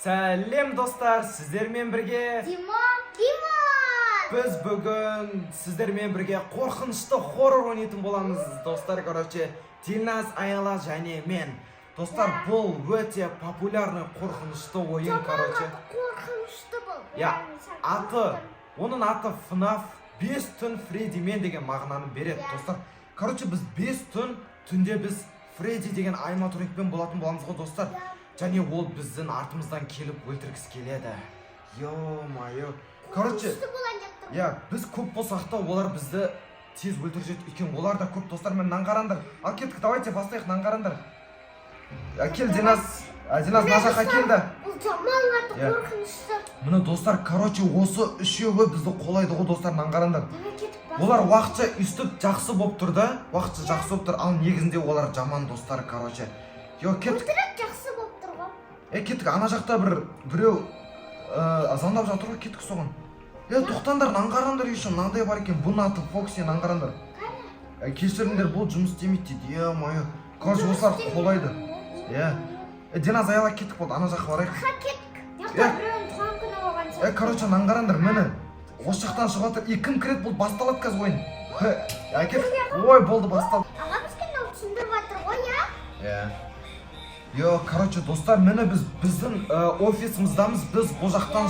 Сәлем, достар! Сіздермен бірге Димон, Димон! Біз бүгін сіздермен бірге қорқынышты хоррор ойнайтын боламыз, достар. Короче, Дильназ, Аяла және мен. Достар, бұл өте популярный қорқынышты ойын, короче. Қорқынышты бұл. Иә, аты, оның аты FNAF 5 түн Фреддимен деген мағынаны береді, достар. Короче, біз 5 түн түнде біз Фредди деген аниматроникпен болатын боламыз ғой, достар. Және ол біздің артымыздан келіп өлтіргісі келеді. Ё-моё. Короче, Қорқынышты болайын деп тұр. иә, біз көп болсақ та, олар бізді тез өлтіріп жібереді, өйткені олар да көп, достар. Міне, мынаны қараңдар. Ал кеттік, давайте бастайық, мынаны қараңдар. Кел, Диназ, Диназ, мына жаққа келді. Бұл жаман қатты қорқынышты. Міне, достар, короче, осы үшеуі бізді қолайды ғой, достар, мынаны қараңдар. Давай, кетіп бас. Олар уақытша өйстіп жақсы болып тұр да, уақытша жақсы болып тұр, ал негізінде олар жаман, достар, короче. Йо, кеттік. Өтірік жақсы болып тұр ғой. Е, кеттік, ана жақта бір біреу звондап жатыр ғой, кеттік соған. Е, тоқтаңдар, мынаны қараңдар, еще мынандай бар екен, бұның аты Фокси, мынаны қараңдар. Е, кешіріңдер, бұл жұмыс істемейді дейді, ё-моё. Короче, осылар қолайды. Иә. Е, Диназ, Аяла, кеттік, болды, ана жаққа барайық. Ха, кеттік. Иә. Жақта біреуінің туған күні болған Е, сияқты. короче, мынаны қараңдар, міне. Осы жақтан шығып жатыр. И кім кіреді, бұл басталады қазір ойын. Хе, ә, кеттік. Ой, болды, басталды. Аға, бізге мынау түсіндіріп жатыр ғой, иә? Иә. Йо, короче, достар, міне, біз біздің офисіміздамыз, біз бұл жақтан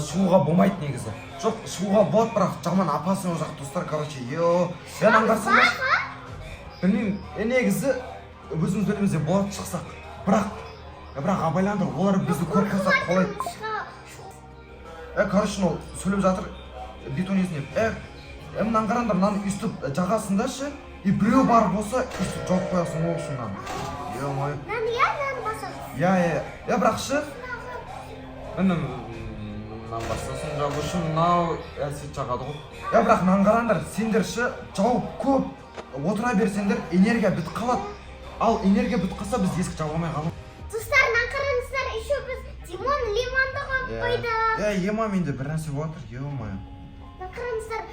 шығуға болмайды негізі. Жоқ, шығуға болады, бірақ жаман опасный ол жақ, достар, короче. Йо, мен аңғарсаңдар. Білмеймін, негізі өзіміз білеміз де болады шықсақ. Бірақ абайлаңдар, олар бізді көріп қалса, қолайды. Е, короче, мынау сөйлеп жатыр бетон несіне. Е, е, мынаны қараңдар, мынаны өйстіп жағасында ше, и біреу бар болса, өйстіп жауып қоясың ғой осы мынаны. Ё-моё. Мынаны, иә, мынаны басамыз. Иә, иә, бірақ ше, міне, мынаны бастасын жабу үшін мынау әсет жағады ғой. Иә, бірақ мынаны қараңдар, сендер ше, жауып көп отыра берсеңдер, энергия бітіп қалады. Ал энергия бітіп қалса, біз есік жаба алмай қаламыз. Достар, мынаны қараңыздар, еще біз Димон лимонды қойып қойдық. Иә, ема, менде бір нәрсе болып жатыр, ё-моё. Мынаны қараңыздар,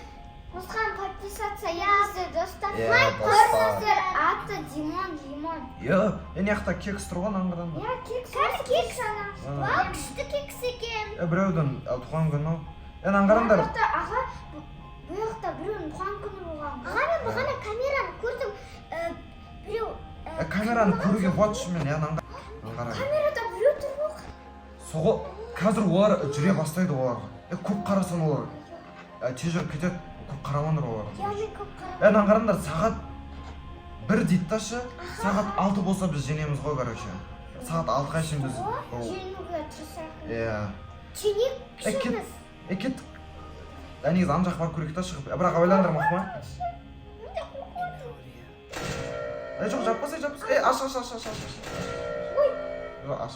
осыған подписаться етіңіздер, достар. Иә, Лайк достар. қойыңыздар. Аты Димон Лимон. Иә, е, мына жақта кекс тұр ғой, мынаны қараңдар. Иә, кекс. Кәні кекс ана. Ана. Вау, күшті кекс екен. Е, біреудің туған күні ау. Е, мынаны қараңдар. Бұл жақта, аға, бұл жақта біреудің туған күні болған. Аға, мен бағана камераны көрдім. Біреу Е, камераны көруге болады шынымен, иә, мынаны қара. Камерада біреу тұр ғой. Соғы қазір олар жүре бастайды олар. Е, көп қарасаң, олар тез жүріп кетеді. Көп қарамаңдар оларға. Иә, мен көп қарап. Е, мынаны қараңдар, сағат 1 дейді да ше, сағат 6 болса, біз жеңеміз ғой, короче. Сағат 6-ға шейін біз Жеңуге тырысайық. Иә. Жеңейік. Е, кет. Күшіміз. Е, кеттік. Ә, негізі ана жаққа барып көрейік та шығып. Е, бірақ абайлаңдар, мақма. Е, жоқ, жаппасай, жаппасай. Е, аш, аш, аш, аш, аш, аш. Ой. Жоқ, аш.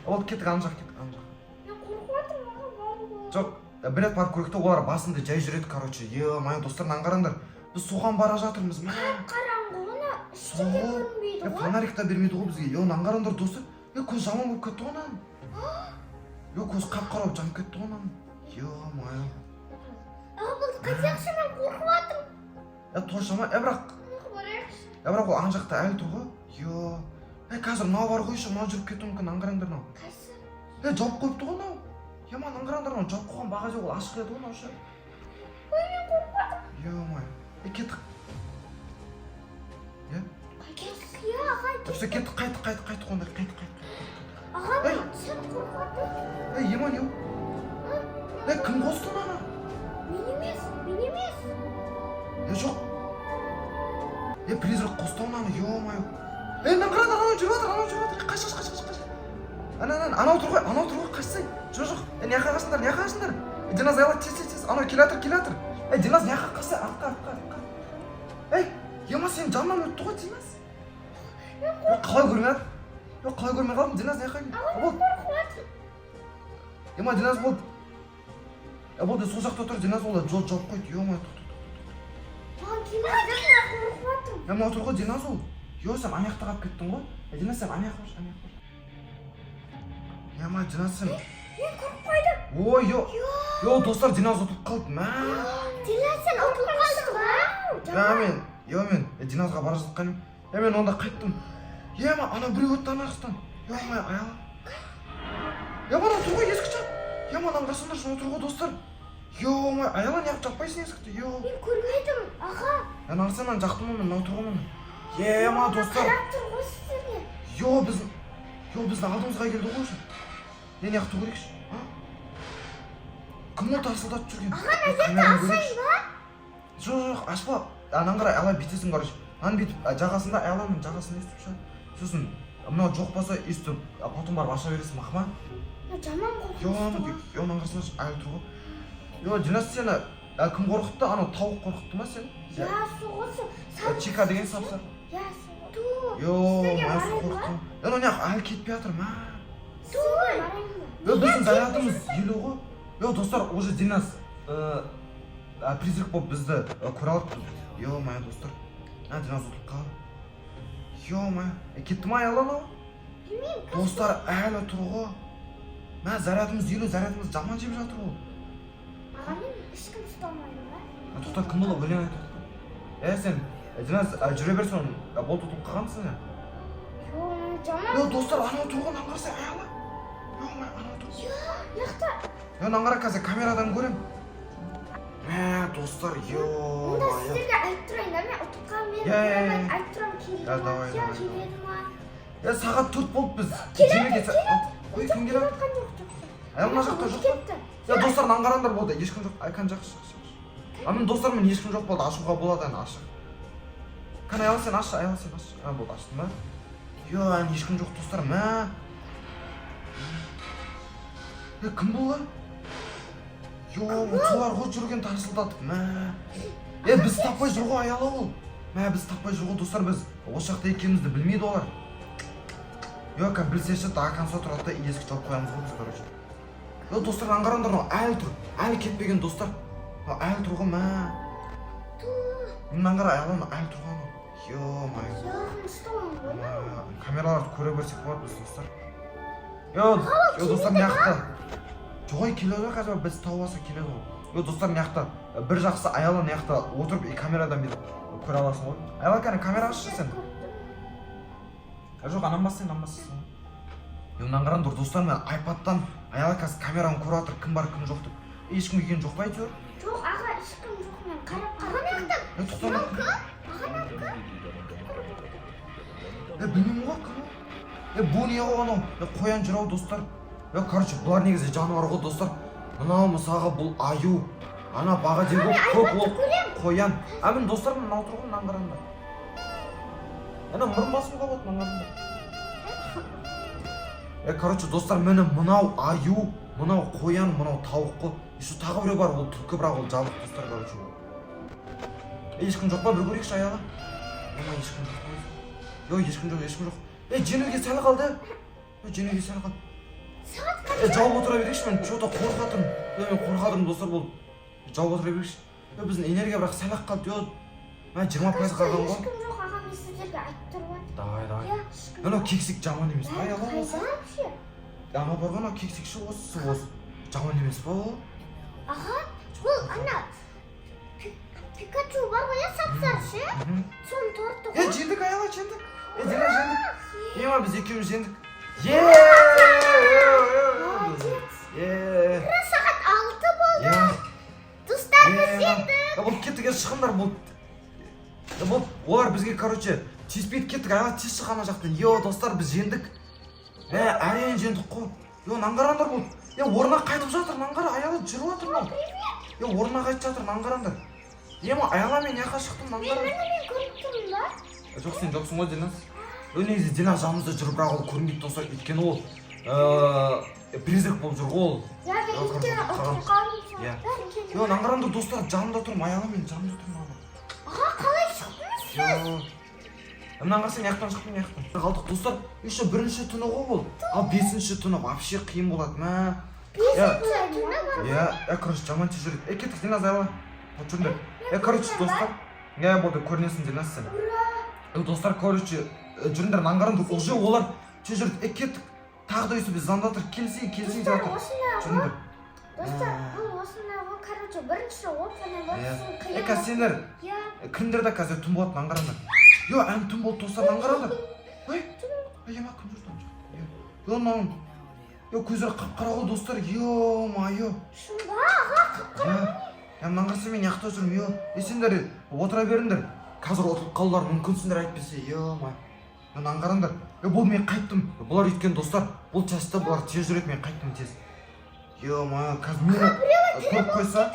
Болды, кеттік ана жаққа, кеттік ана жаққа. Мен қорқып жатырмын, аға, баруға. Жоқ, бір рет барып көрейік та, олар басында жай жүреді, короче. Ё-моё, достар, мынаны қараңдар. Біз соған бара жатырмыз, мә. Қараңғы ғой, ештеңе Сол. көрінбейді Е, ғой. фонарик та бермейді ғой бізге. Е, мынаны қараңдар, достар. Е, көз жаман болып кетті ғой мынаның. Е, көз қап қара болып жанып кетті ғой мынаның. Ё-моё. Аға, болды, қайтайықшы, мен қорқып жатырмын. Е, тоже жаман. Е, бірақ Барайықшы. е, бірақ ол ана жақта әлі тұр ғой. Ё. Е, қазір мынау бар ғой еще, мынау жүріп кетуі мүмкін, мынаны қараңдар мынау. Қайсы? Е, жауып қойыпты ғой мынау. Е, мынаны қараңдар, мынау жауып қойған баға жоқ, ол ашық еді ғой мынау ше. Ой, мен қорқып жатырмын. Ё-моё. Е, кеттік. Е? Кеттік, иә, аға. Все, кеттік, қайттық, қайттық, қайттық онда, қайттық, қайттық. Аға, Ей. мен сен қорқып жатырмын. Е, ема, не ол? Е, кім қосты мынаны? Мен емес, мен емес. Е, жоқ. Е, призрак қосты ау мынаны, ё-моё. Е, мынаны қараңдар, анау жүріп жатыр, анау жүріп жатыр. Қаш, қаш, қаш, қаш, қаш. Ана, ана, анау тұр ғой, анау тұр ғой, қашсай. Жоқ, жоқ. Е, мына жаққа қашыңдар, мына жаққа қашыңдар. Е, Диназ, Аяла, тез, тез, тез. Анау келе жатыр, келе жатыр. Е, Диназ, мына жаққа қашсай, артқа, артқа, артқа. Ей, ема, сенің жанынан өтті ғой, Диназ. Е, қалай көрмей қалдың? Е, қалай көрмей қалдың? Диназ, мына жаққа кел. Болды. Қорқып жатырмын. Ема, Диназ, болды. Е, болды, сол жақта тұр, Диназ, ол жол жауып қойды. Ё-моё, тоқта, тоқта. Маған келмейді, мен қорқып жатырмын. Е, мынау тұр ғой, Диназ, ол. Ё, сен ана жақта қалып кеттің ғой. Е, Диназ, сен ана жаққа баршы, ана жаққа баршы. Ема, Диназ, сен. Мен көріп қойдым. Ой, ё. Ё, достар, Диназ ұтылып қалды. Мә. Диназ, сен ұтылып қалдың ғой. Я, мен, ё, мен, е, Диназға бара жатқан едім. Е, мен онда қайттым. Ема, ана біреу өтті ана жақтан. Ё-моё, Аяла. Мынау тұр ғой, есік жап. Е, мынаны қарасаңдаршы, мынау тұр ғой, достар. Ё, Аяла, неғып жаппайсың есікті? Е. Мен көрмедім, аға. Мына қарасаң, мынаны жақтым ғой мен, мынау тұр ғой, міне. Е, мына, достар. Қарап тұр ғой сіздерге. Йо, біздің, йо, біздің алдымызға келді ғой уже. Не, неғып көрейікші, а? Кім ол тарсылдатып жүрген? Аға, мына жерді ашайын ба? Жоқ, жоқ, ашпа. Ананы қарай, ала, бүйтесің, короче, мынаны бүйтіп, жағасында, аяланың жағасында өйстіп ше. Сосын мынау жоқ болса, өйстіп, потом барып аша бересің, мақма. Мына жаман Йо, қорқынышты ғой. Йо, мынаны қарасаңдаршы, әлі тұр ғой. Йо, Динас, сені кім қорқытты? Анау тауық қорқытты ма сені? Иә, сол ғой, сол. Чика деген сап сары. Иә, сол. Ту. Йо, Сіздерге мә, сол барайын ба? қорқытқан. Е, мынау неғып әлі кетпей жатыр, мә? Ту. Барайын ба? Йо, біздің зарядымыз 50 ғой. Йо, достар, уже Динас призрак болып бізді көре алады. Ё моё, достар, а, Динас ұтылып қалды. Ё моё, кетті ма, Аяла, анау? Білмеймін. Достар, әлі тұр ғой. Мә, зарядымыз 50, зарядымыз жаман жеп жатыр ол. Аға, мен ешкім ұстамайды ба? А, тоқта, кім бұл? Өлең айт, тоқта. Е, сен, Динас, жүре бер соны. Болды, ұтылып қалғансың, иә. Йо, мына жаман. Йо, достар, анау тұр ғой, мынаны қарасай, Аяла. Ё моё, анау тұр. Иә, мына жақта. Е, мынаны қара, қазір камерадан көрем. Мә, достар, ё Онда моё. сіздерге айтып тұрайын да, мен ұтып қалып, мен Иә, иә, иә. айтып тұрамын, келеді Иә, ма? давай, Иә, давай. келеді ма? Е, сағат 4 болды, біз Келеді, жемеге келеді. Ой, кім келеді? Жатқан жоқ, жоқ. Ай, мына жақта жоқ па? Кетті. Я, достар, мынаны қараңдар, болды, ешкім жоқ. Ай, кәне, жақсы, жақсы, жақсы. А, міне, достар, міне, ешкім жоқ болды, ашуға болады, әне, ашық. Кәне, Аяла, сен ашшы, Аяла, сен ашшы. А, болды, аштың ба? Йо, әне, ешкім жоқ, достар, мә. Е, кім бұл? Йо, солар ғой жүрген тарсылдатып, мә. Е, біз таппай жүр ғой, Аяла, ол. Мә, біз таппай жүр ғой, достар, біз осы жақта екенімізді білмейді олар. Йо, кәне, білсе ше, до конца тұрады да, есікті жауып қоямыз ғой біз, короче. Йо, достар, мынаны қараңдар, мынау әлі тұр, әлі кетпеген, достар. Мынау әлі тұр ғой, мә. Мынаны қара, Аяла, мынау әлі тұр ғой, анау. Ё-моё. Қорқынышты ғой ғой. Мә, камераларды көре берсек болады біз, достар. Йо, йо, достар, мына жақта. Жоқ, ой, келеді ғой қазір, біз тауып алса, келеді ғой. Йо, достар, мына жақта бір жақсы, Аяла, мына жақта отырып и камерадан бүйтіп көре аласың ғой. Аяла, кәне, камера ашшы сен. А, жоқ, анан бас, сен, анан бас. Е, мынаны қараңдар, достар, мен айпадтан Аяла қазір камераны көріп жатыр, кім бар, кім жоқ деп. Е, ешкім келген жоқ па әйтеуір? Жоқ, аға, ешкім жоқ, мен қарап қарап. Аға, Е, тоқта. мынау кім? Аға, мынау кім? Е, білмеймін ғой, кім ол. Е, бұл не ғой анау? Е, қоян жүр ау, достар. Е, короче, бұлар негізі жануар ғой, достар. Мынау, мысалға, бұл аю. Ана баға деген көк, ол қоян. А, міне, достар, мынау тұр ғой, мынаны қараңдар. Ана мұрын басуға болады, мынаны қараңдар. Е, короче, достар, міне, мынау аю, мынау қоян, мынау тауық қой. Еще тағы біреу бар, ол түлкі, бірақ ол жабық, достар, короче, ол. Е, ешкім жоқ па, бір көрейікші, Аяла. Мама, ешкім жоқ қой. Йо, ешкім жоқ, ешкім жоқ. Е, жеңуге сәл қалды. Е, жеңуге сәл қалды. Сағат. Е, жауып отыра берейікші, мен че то қорқып жатырмын. Е, мен қорқып жатырмын, достар, болды. Жауып отыра берейікші. Е, біздің энергия бірақ сәл ақ қалды. Йо, мә, 20% қалған ғой. Ешкім жоқ, аға, мен сіздерге айтып тұрмын. Давай, давай. Иә, ешкім. Анау кексик жаман емес па, Аяла? Қайда вообще? Ана бар ғой, анау кексик ше, осы осы. Жаман емес па ол? Аға, бұл ана Пикачу бар ғой, иә, сап сары ше? Мхм. Соның торты Е, ғой. жеңдік, Аяла, жеңдік. Е, Дина, жеңдік. Е, ма, біз екеуміз жеңдік. Е! Молодец. Е! Сағат 6 болды. Е! Достар, біз жеңдік. Е, болды, кеттік, е, шығыңдар, болды. Е, болды, олар бізге, короче, тиіспейді, кеттік, Аяла, тез шық ана жақтан. Йо, достар, біз жеңдік. Е, әрең жеңдік қой. Йо, мынаны қараңдар, болды. Е, орнына қайтып жатыр, мынаны қара, Аяла, жүріп жатыр мынау. Е, орнына қайтып жатыр, мынаны қараңдар. Е, ма, Аяла, мен мына жаққа шықтым, мынаны қара. Міне, мен көріп тұрмын ба? Е, жоқ, сен жоқсың ғой, Динас. Е, негізі Динас жанымызда жүр, бірақ ол көрінбейді, достар, өйткені ол призрак болып жүр ғой ол. Иә, мен Жоқ, өйткені жоқ, ұтып қалдым. Иә. Йо, мынаны қараңдар, достар, жанымда тұрмын, Аяла, мен жанымда тұрмын ана. Аға, қалай шықтыңыз? Йо. Мынаны қарасаң, мына жақтан шықтым, мына жақтан. Қалдық, достар, еще бірінші түні ғой бұл. Ал бесінші түні вообще қиын болады, мә. Иә. Бесінші түні бар. Иә, е, короче, жаман тез жүреді. Е, кеттік, Диназ, Аяла. Вот, жүріңдер. Е, короче, достар. Иә, болды, көрінесің, Диназ, сен. Е, достар, короче, жүріңдер, мынаны қараңдар, уже олар тез жүреді. Е, кеттік. Тағы да өйстіп звондап жатыр, келсей, келсей деп Достар, жатыр. осындай ғой. Жүріңдер. Достар, бұл осындай ғой. Короче, бірінші оп оңай болады, Иә. сосын Е, қиын. қазір сендер Иә. кіріңдер да, қазір түн болады, мынаны қараңдар. Йо, ән түн болды, достар, мынаны қараңдар. Ой, ой, ема, кім жүрді ана жақта? Йо, мынау. Е, көздері қап қара ғой, достар, ё-моё. Шын ба, аға? Иә, е, мынаны қараса, мен жақта жүрмін. Е, е, сендер отыра беріңдер, қазір ұтылып қалулары мүмкінсіңдер әйтпесе. Ё-моё, мынаны қараңдар. Е, болды, мен қайттым. Бұлар өйткені, достар, бұл частьта бұлар тез жүреді, мен қайттым тез. Ё-моё, қазір мені көріп қойса.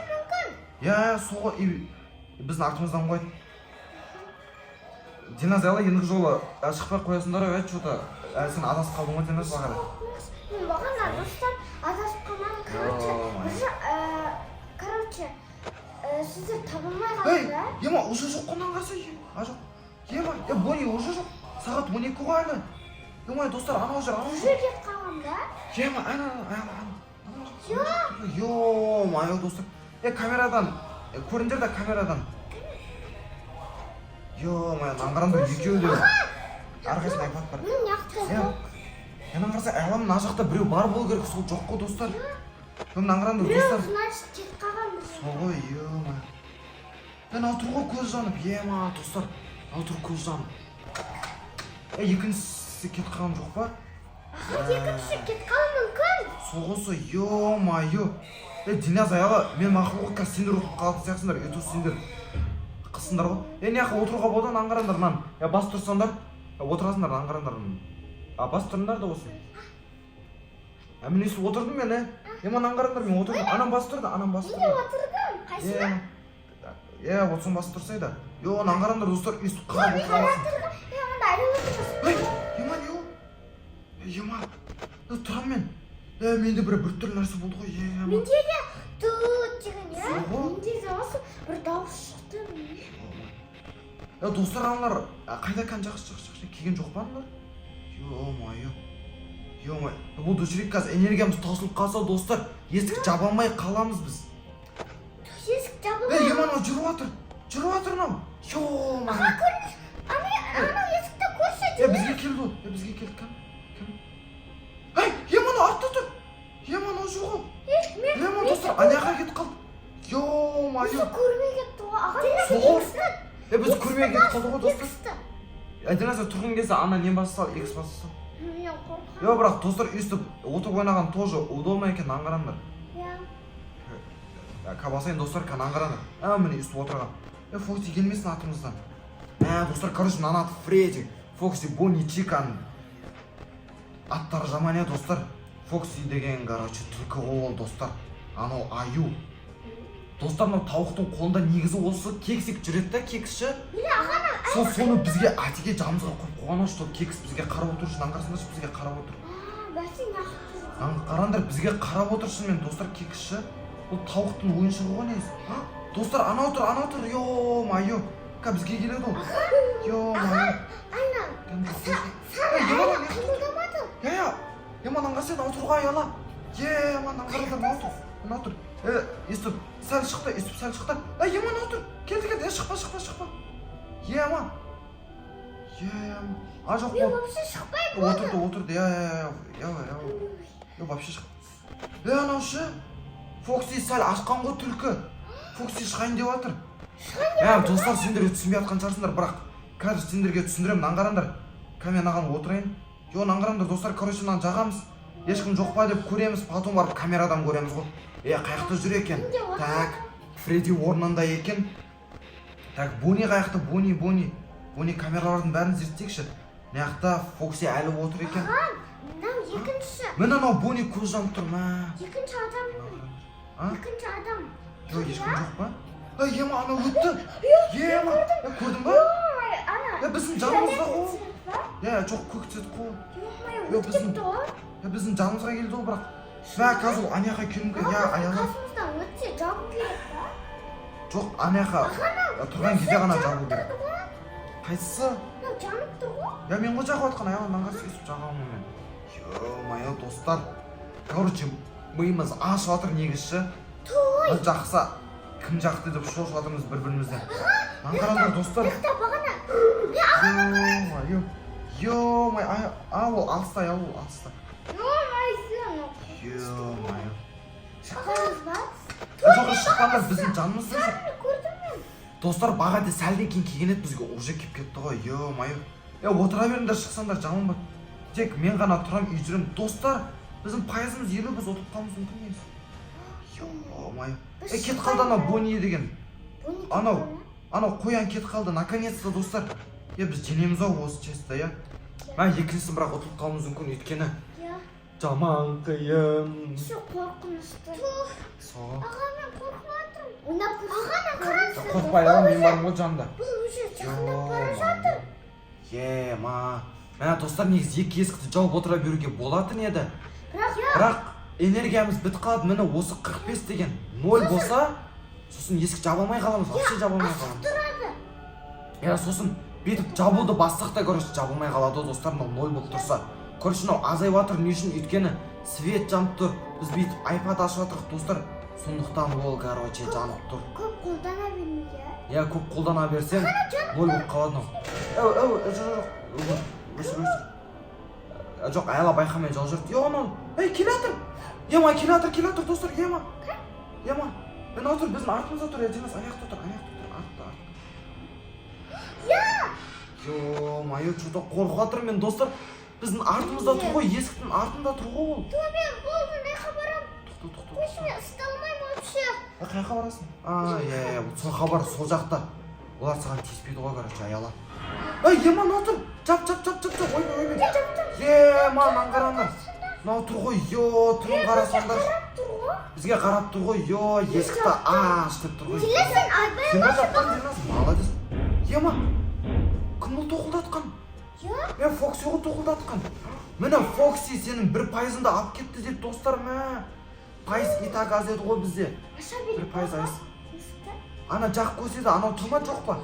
Иә, иә, сол ғой, и біздің артымыздан қойды. Диназ, аяла, ендігі жолы шықпай ақ қоясыңдар ғой, чё-то сен адасып қалдың ғой, Диназ, бағана. Мен бағана, достар, адасып қалмадым. Короче, Ё-моё. бір короче, сіздер табылмай Ей, қалды да. ема, уже жоқ қой, мынаны қараса, а, жоқ. Ема, е, Бонни уже жоқ. Сағат 12 ғой әлі. Ема, достар, анау жүр, анау Уже жүр. кетіп қалған ба? Ема, ана, ана, ана. Ё-моё, достар. Е, камерадан, көріңдер да камерадан. Ё-моё, мынаны қараңдар, екеуі де. Әрқайсысында iPad бар. Мен жақта Иә. жоқ. Мынаны қараса, аяла, мына жақта біреу бар болу керек, сол жоқ қой, достар. Мынаны қараңдар, Біреу, достар. значит, кетіп қалған бір. Сол ғой, ё-моё. Мынау тұр ғой көз жанып, ема, достар. Мынау тұр көз жанып. Е, екіншісі кетіп қалған жоқ па? Аға, екіншісі кетіп қалуы мүмкін. Сол ғой, сол, ё-моё. Е, Диназ, аяла, мен мақұл ғой, қазір сендер ұтылып қалатын сияқтысыңдар. Е, то сендер қысыңдар ғой. Е, мына жаққа отыруға болады, мынаны қараңдар, мынаны. Е, басып тұрсаңдар, отырасыңдар, мынаны қараңдар. А, басып тұрыңдар да осы. А, мен өйстіп отырдым мен, е. Е, мынаны қараңдар, мен отырдым. Анам басып тұрды, анам басып Мен де тұрды. отырдым. Қайсына? Е, е, отырсаң басып тұрсай да. Е, мынаны қараңдар, достар, өйстіп қарап отыра аласың. Е, онда әлі отырмыз. Ей, ема, не ол? Е, ема, е, тұрамын мен. Е, менде бір біртүрлі нәрсе болды ғой, ема. Менде де тут деген, иә. Сол ғой. Менде де осы бір дауыс шықты. Е, достар, аналар қайда екен? Жақсы, жақсы, жақсы, келген жоқ па аналар? Ё-моё, ё-моё, болды, өшірейік, қазір энергиямыз таусылып қалса, достар, есік жаба алмай қаламыз біз. Есік Е, жабылмай. ема, анау жүріп жатыр, жүріп жатыр мынау, ё-моё. Ана, анау есікті көрші. Е, бізге келді ол, е, бізге келді. Кім, кім? Ей, ема, анау артта тұр, ема, анау жүр ғой. Мен Ема, достар, ана жаққа кетіп қалды, ё-моё. Бізді көрмей кетті ғой, аға. Сол ғой. Е, біз көрмей кетіп қалды ғой, достар. Иксті. Диназа, тұрғың келсе, ана нені баса сал, икс баса сал. Мен қорқамын. Йо, бірақ, достар, өйстіп отырып ойнаған тоже удобно екен, мынаны қараңдар. Иә. Басайын, достар, мынаны қараңдар. А, міне, өйстіп отырған. Е, Фокси келмесін артымыздан. Ә, достар, короче, мынаның аты Фредди, Фокси, Бонни, Чиканың аттары жаман, иә, достар. Фокси деген, короче, түлкі ғой ол, достар. Анау аю. Достар, мынау тауықтың қолында негізі осы кексик жүреді да, кекс ше. Міне, ағана. Сол, соны бізге әтеге жанымызға қойып қойған ғой, чтобы кекс бізге қарап отыр үшін. Аңғарсыңдаршы, бізге қарап отыр. Бәсе, неғып? Мынаны қараңдар, бізге қарап отыр шынымен, достар, кекс ше. Бұл тауықтың ойыншығы ғой негізі. А, достар, анау тұр, анау тұр, ё-моё, қазір бізге келеді ол, ё-моё. Ана сары Ей, ема, әлі ана- қимылдамады. Иә, иә, ема, мынаны қарасай, мынау тұр ғой, аяла. Е, мынаны қараңдар, мынау тұр, мынау тұр. Е, өйстіп сәл шықты, өйстіп сәл шықты. Е, ема, мынау тұр, келді, келді. Е, шықпа, шықпа, шықпа. Ема, ема, а, жоқ. Мен Болды. вообще шықпаймын. Отырды, отырды, иә, иә, иә, иә, иә, вообще шық. Е, анау ше, Фокси сәл ашқан ғой, түлкі. Фокси шығайын деп жатыр. Ә, достар, сендер түсінбей жатқан шығарсыңдар, бірақ қазір сендерге түсіндіремін. Мынаны қараңдар, қазір мен мынаған отырайын. Жо, мынаны қараңдар, достар, короче, мынаны жағамыз, ешкім жоқ па деп көреміз, потом барып камерадан көреміз ғой. Е, қай жақта жүр екен? Менде отыр. Так, Фредди орнында екен. Так, Бонни қай жақта? Бонни, Бонни, Бонни, камералардың бәрін зерттейікші. Мына жақта Фокси әлі отыр екен. Аға, мынау екінші. Міне, анау Бонни көз жанып тұр, мә. Екінші адам. А? Екінші адам. Жоқ, ешкім жоқ па? Ей, ема, анау өтті, ема. Е, көрдің ба? Ой, ана. Е, біздің жанымызда ғой. Цвет па? Иә, жоқ, көк цвет қой. Ё-моё, Жоқ, өтіп кетті ғой. Е, біздің жанымызға келді ғой, бірақ, мә, қазір ол ана жаққа келуі мүмкін, иә, аяла. Қасымыздан өтсе, жабу керек па? Жоқ, ана жаққа тұрған кезде ғана жабу керек. Тұрды ғой. Қайсысы? Мынау жанып тұр ғой. Я, мен ғой жағып жатқан, аяла, мынаны қараса, өйстіп жағамын мен. Ё-моё, достар, короче, миымыз ашып жатыр негізі ше. Той. Бір жақса, кім жақты деп шошып жатырмыз бір бірімізден. Мынаны қараңдар, достар. Мықты бағана. Ё-моё, ё-моё, а, ол алыста, иә, ол алыста. Ё-моё. Ё-моё. Шықпаймыз ба? Жоқ, шықпаңдар, біздің жанымызда жоқ. Көрдім мен. Достар, баға сәлден кейін келген еді, бізге уже келіп кетті ғой, ё-моё. Е, отыра беріңдер, шықсаңдар жаман ба. Тек мен ғана тұрам, үй жүремін, достар. Біздің пайызымыз 50, біз ұтылып қалуымыз мүмкін негізі. Ё-моё. Біз Е, кетіп қалды анау Бонни деген. Бонни кетіп Анау. қалды ма? Анау қоян кетіп қалды, наконец-то, достар. Е, біз жеңеміз ау осы частьта, иә. Мә, екіншісін бірақ ұтылып қалуымыз мүмкін, өйткені жаман қиын. Еще қорқынышты. Сол. Аға, мен қорқып жатырмын. Ойнап. Аға, мен қараңызшы. Қорықпай, ала, мен бармын ғой жанында. Бұл уже жақындап бара жатыр. Ема. Мә, достар, негізі екі есікті жауып отыра беруге болатын еді. Бірақ иә. Бірақ энергиямыз бітіп қалады. Міне, осы 45 деген ноль болса, сосын есік жаба алмай қаламыз, вообще жаба алмай қаламыз. Тұрады. Иә, сосын бүйтіп жабуды бассақ та, короче, жабылмай қалады ғой, достар, мынау ноль болып тұрса. Короче, мынау азайып жатыр. Не үшін? Өйткені свет жанып тұр, біз бүйтіп айпад ашып жатырмық, достар, сондықтан ол, короче, жанып тұр. Көп қолдана бермейді. Иә, көп қолдана берсең, ноль болып қалады мынау. Әу, әу, жоқ, жоқ, өшір, өшір. Жоқ, Аяла байқамай жауып жіберді. Е, анау, ей, келе жатыр, ема, келе жатыр, келе жатыр, достар, ема, ема, мына тұр, біздің артымызда тұр. Иә, Динас, ана жақта тұр, ана жақта тұр, артта, артта. Ё-моё, че-то қорқып жатырмын мен, достар. Біздің артымызда тұр ғой, есіктің артында тұр ғой ол. Мен болды, мына жаққа барамын. Тоқта, тоқта. Қойшы, мен ұста алмаймын вообще. А, қай жаққа барасың? А, иә, иә, сол жаққа бар, сол жақта. Олар саған тиіспейді ғой, короче, Аяла. Ей, ема, мынау тұр. Жап, жап, жап, жап, жап, ойбай, ойбай. Ема, мынаны қараңдар. Мынау тұр ғой, ё, түрін қарасаңдар. Қарап тұр ғой. Бізге қарап тұр ғой, ё, есікті аш деп тұр ғой. Келесің, айбай. Сен ба жаптың, Динас? Молодец. Ема, кім бұл тоқылдатқан? Иә. Е, Фокси ғой тоқылдатқан. Міне, Фокси сенің 1 пайызыңды алып кетті дейді, достар, мә. Пайыз и так аз еді ғой бізде. Аша Бір берейік. пайыз аз. Есікті. Ана жақ көзеді, анау тұр ма, жоқ па?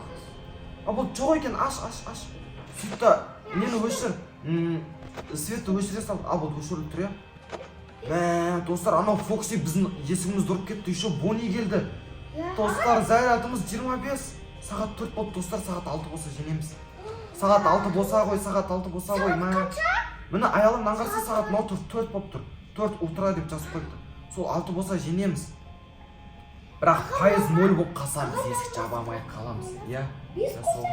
А, бұл жоқ екен, аш, аш, аш. Сөйт та, нені өшір. Светті өшіре сал. А, бұл өшіріліп тұр, иә. Мә, достар, анау Фокси біздің есігімізді ұрып кетті, еще Бонни келді. Иә. Достар, зарядымыз 25. Сағат 4 болды, достар, сағат 6 болса жеңеміз. Сағат 6 болса ғой, сағат 6 болса ғой, мә. Міне, Аялым, мынаны қараса, сағат мынау тұр, 4 болып тұр. 4 утра деп жазып қойыпты. Сол 6 болса жеңеміз. Бірақ пайыз ноль болып қалса, біз есік жаба алмай қаламыз. Иә. 5 Иә, сол.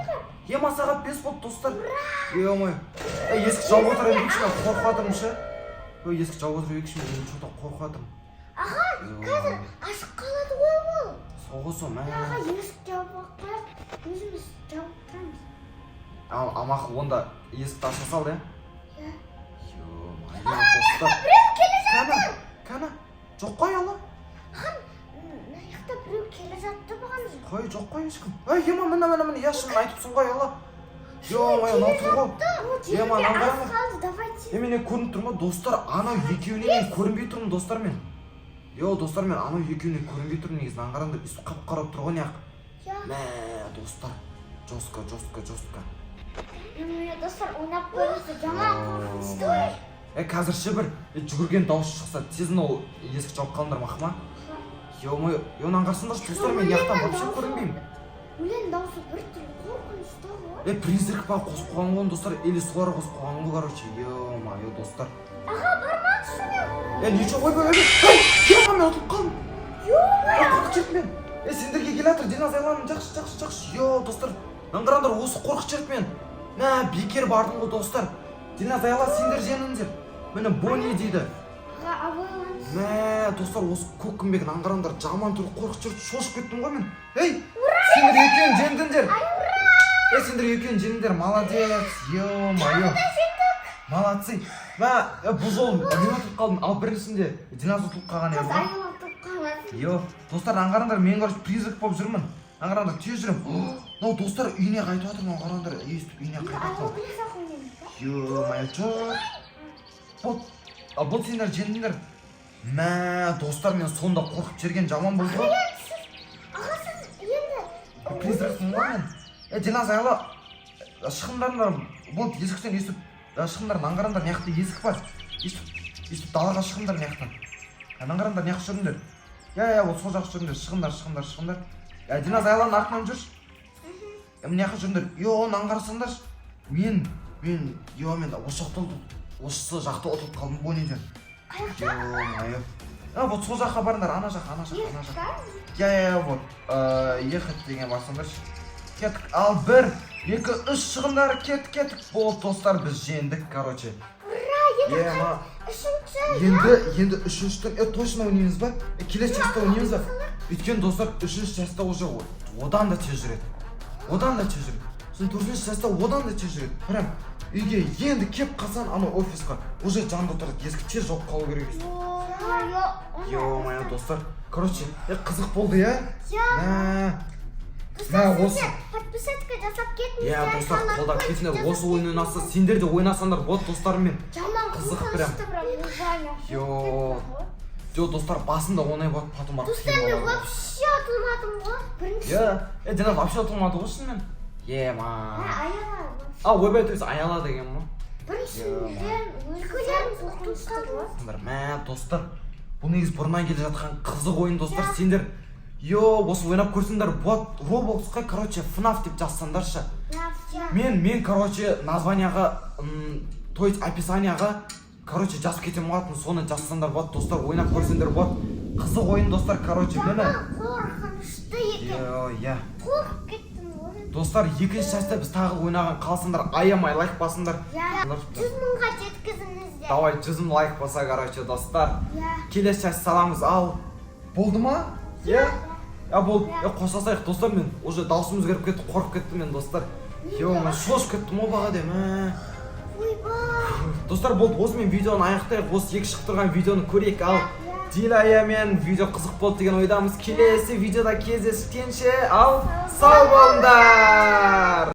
Ема, сағат 5 болды, достар. Ё-моё. Ей, есік жауып отыра берейікші, мен қорқып жатырмын ше. Ой, есік жауып отыра берейікші, мен че-то қорқып жатырмын. Аға, қазір ашық қалады ғой ол. Сол ғой, сол, мә. Аға, есік жауып қояйық. Өзіміз жауып тұрамыз. Ал, а, мақұл, онда есікті аша сал, иә? Иә. Ё-моё, достар. Біреу келе Кәні, кәні. Жоқ қой, Аяла. Мына жақта біреу келе жатты бағана. Қой, жоқ қой ешкім. Ей, ема, міне, міне, міне, иә, шынын айтыпсың ғой, Аяла. Ё-моё, мынау тұр ғой. Ема, Жетуге мынаны аз қараңдар. қалды, давайте. Е, менен көрініп тұр ма, достар? Анау екеуіне мен көрінбей тұрмын, достар, мен. Йо, достар, мен анау екеуіне көрінбей тұрмын негізі. Мынаны қараңдар, өйстіп қап қарап тұр ғой неғып. Иә. Мә, достар, жестко, жестко, жестко. Міне, достар, ойнап көріңіздер, жаман қорқынышты ғой. Е, қазір ше бір жүгірген дауыс шықса, тез мынау есік жауып қалыңдар, мақұл ма? Ё-моё, е, мынаны қарасаңдаршы, достар, мен жақтан вообще көрінбеймін. Өлең дауысы біртүрлі қорқынышты ғой. Е, призрак па қосып қойған ғой, достар, или солар қосып қойған ғой, короче. Ё-моё, достар. Аға, бармаңызшы мен. Е, ничего, ойбай, ойбай, ей, ема, мен ұтылып қалдым. Ё-моё. Е, қорқытып жіберді мен. Е, сендерге келе жатыр, Диназ, Айланым, жақсы, жақсы, жақсы. Йо, достар, мынаны қараңдар, осы қорқытып жіберді мен. Мә, бекер бардым ғой, достар. Диназ, Айла, сендер жеңдіңдер. Міне, Бонни дейді. Аға, абайлаңыз. Мә, достар, осы көк күмбек, мынаны қараңдар, жаман түрі қорқытып жіберді, шошып кеттім ғой мен. Ей, сендер екеуің жеңдіңдер. Ей, сендер екеуің жеңдіңдер, молодец. Ё-моё. Молодцы. Мә, бұл жолы мен ұтылып қалдым. Ал біріншісінде Диназ ұтылып қалған еді Қазір ғой. Аяла ұтылып қалады. Йо, достар, аңғарыңдар, мен, короче, призрак болып жүрмін. Аңғарыңдар, тез жүремін. Мынау, достар, үйіне қайтып жатыр, мынау қараңдар, естіп үйіне қайтып Аяла жатыр. біле ойнаймыз ба? Ё-моё, жоқ. Вот, а бұл сендер жеңдіңдер. Мә, достар, мен сонда қорқып жіберген жаман болды ғой. Аға, сіз енді Призракпын ғой мен. Е, Диназ, Аяла, шығыңдар, болды, есіктен өйстіп шығыңдар, мынаны қараңдар, мына жақта есік бар. Өйстіп, өйстіп далаға шығыңдар мына жақтан. Мынаны қараңдар, мына жаққа жүріңдер. Иә, иә, вот сол жаққа жүріңдер, шығыңдар, шығыңдар, шығыңдар. Е, Диназ, Айланың артынан жүрші. Е, мына жаққа жүріңдер. Йо, мынаны қарасаңдаршы. Мен, йо, мен осы жақта ұтылып, осы жақта ұтылып қалдым Бонниден. Қай жақта? Ё-моё. А, вот сол жаққа барыңдар, ана жаққа, ана жаққа, ана жаққа. Есік Иә, иә, вот. Ехать деген басыңдаршы. Кеттік. Ал, бір, екі, үш, шығыңдар, кеттік, кеттік. Болды, достар, біз жеңдік, короче. Ура, енді Ема. Үшінші. Енді үшіншіні точно ойнаймыз ба? Келесі частьта ойнаймыз ба? Өйткені, достар, үшінші частьта уже одан да тез жүреді, одан да тез жүреді. Сосын төртінші частьта одан да тез жүреді. Прям үйге енді кеп қалсаң, анау офисқа, уже жанында тұрады есік, тез жауып қалу керек өйстіп. Ё-моё, достар, короче, қызық болды, иә? Иә. Мә. Достар, Мә, осы сіздер подписаться жасап кетіңіздер. Иә, достар, лайк қолдап қойып кетіңдер. жасап Осы ойын ойнаса, сендер де ойнасаңдар болады достарыңмен. Жаман Қызық прям. қорқынышты, прям ойбай. Йо. Жоқ, достар, басында оңай болады, потом барып Достар, қиын мен болады. вообще ұтылмадым ғой бірінші. Иә, Дина вообще ұтылмады ғой шынымен. Ема. Аяла. А, ойбай, то есть аяла деген ма? Біріншіден өздеріңіз ұтылып қалдыңыз. Достар, мә, достар, бұл негізі бұрыннан келе жатқан қызық ойын, достар. Сендер, йо, осы ойнап көрсеңдер болады. Роблоксқа, короче, ФНАФ деп жазсаңдаршы. Мен, короче, названияға, то есть описанияға, короче, жазып кетемін ғой атын, соны жазсаңдар болады, достар, ойнап көрсеңдер болады. Қызық ойын, достар, короче, міне. Жаман қорқынышты екен. Йо, иә. Қорқып кеттім ғой. Достар, екінші частьта біз тағы ойнаған қалсаңдар, аямай лайк басыңдар. Иә, 100 мыңға жеткізіңіздер. Давай, 100 000 лайк болса, короче, достар, келесі часть саламыз. Ал болды ма? Иә, а, болды. Иә. Е, қоштасайық, достар. Мен уже даусым өзгеріп кетті, қорқып кеттім мен, достар. Е, мен шошып кеттім ғой баға деп, мә. Ойбай. Достар, болды, осымен видеоны аяқтайық. Осы екі шығып тұрған видеоны көрейік. Ал Иә. Дилаямен видео қызық болды деген ойдамыз. Келесі видеода кездескенше, ал сау болыңдар.